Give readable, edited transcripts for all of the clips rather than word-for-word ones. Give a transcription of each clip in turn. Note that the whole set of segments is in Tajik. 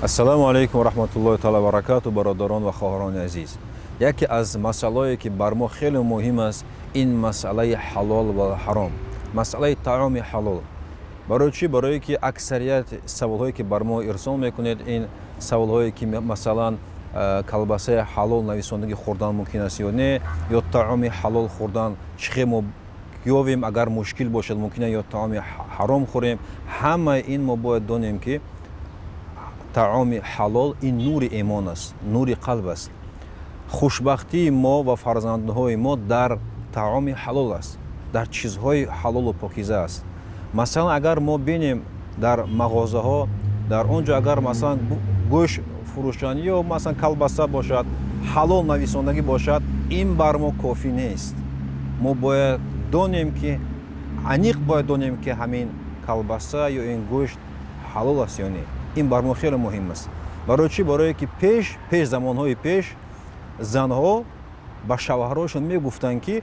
Ассалому алайкум ва раҳматуллоҳи таала баракату, бародарон ва хоҳарони азиз. Яке аз масъалое, ки бар мо хеле муҳим аст, ин масъалаи ҳалол ва ҳаром, масъалаи таоми ҳалол. Барои чӣ? Барое ки аксарият саволҳое, ки бар мо ирсол мекунед, ин саволҳое, ки масалан, колбасаи ҳалол нависондагӣ хӯрдан мумкин аст ё не, ё таоми ҳалол хӯрдан чӣ хел мо ёвем, агар мушкил бошад, мумкин ё таоми ҳаром хӯрем. Ҳамаи ин мо бояд донем, ки таоми ҳалол ин нури имон аст, нури қалб аст. Хушбахтии мо ва фарзандҳои мо дар таоми ҳалол аст, дар чизҳои ҳалолу покиза аст. Масалан, агар мо бинем дар мағозаҳо, дар он ҷо агар, масалан, гӯшт фурӯшанд ё, масалан, колбаса бошад, ҳалол нависондагӣ бошад, ин бар мо кофӣ нест. Мо бояд донем, ки аниқ бояд донем, ки ҳамин колбаса ё ин гӯшт ҳалол аст ё не. Ин бар мо хеле муҳим аст. Барои чӣ? Барое ки пеш, замонҳои пеш, занҳо ба шавҳарҳошон мегуфтанд, ки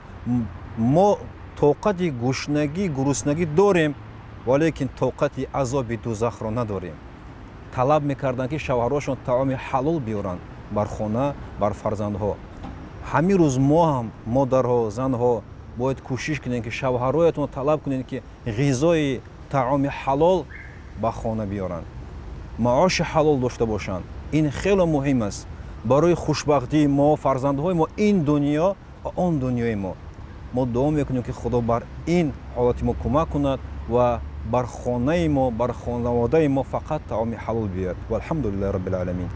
мо тоқати гушнагӣ, гуруснагӣ дорем, валекин тоқати азоби дузахро надорем. Талаб мекарданд, ки шавҳарҳошон таоми ҳалол биёранд бар хона, бар фарзандҳо. Ҳамин рӯз мо ҳам, модарҳо, занҳо, бояд кӯшиш кунем, ки шавҳарҳоятон талаб кунед, ки ғизои таоми ҳалол ба хона биёранд, маоши ҳалол дошта бошанд. Ин хеле муҳим аст барои хушбахтии мо, фарзандҳои мо, ин дунё ва он дунёи мо. Мо дуо мекунем, ки Худо бар ин ҳолати мо кӯмак кунад ва бар хонаи мо, бар хонаводаи мо фақат таоми ҳалол биёяд. Валҳамду лиллаҳи роббил оламин.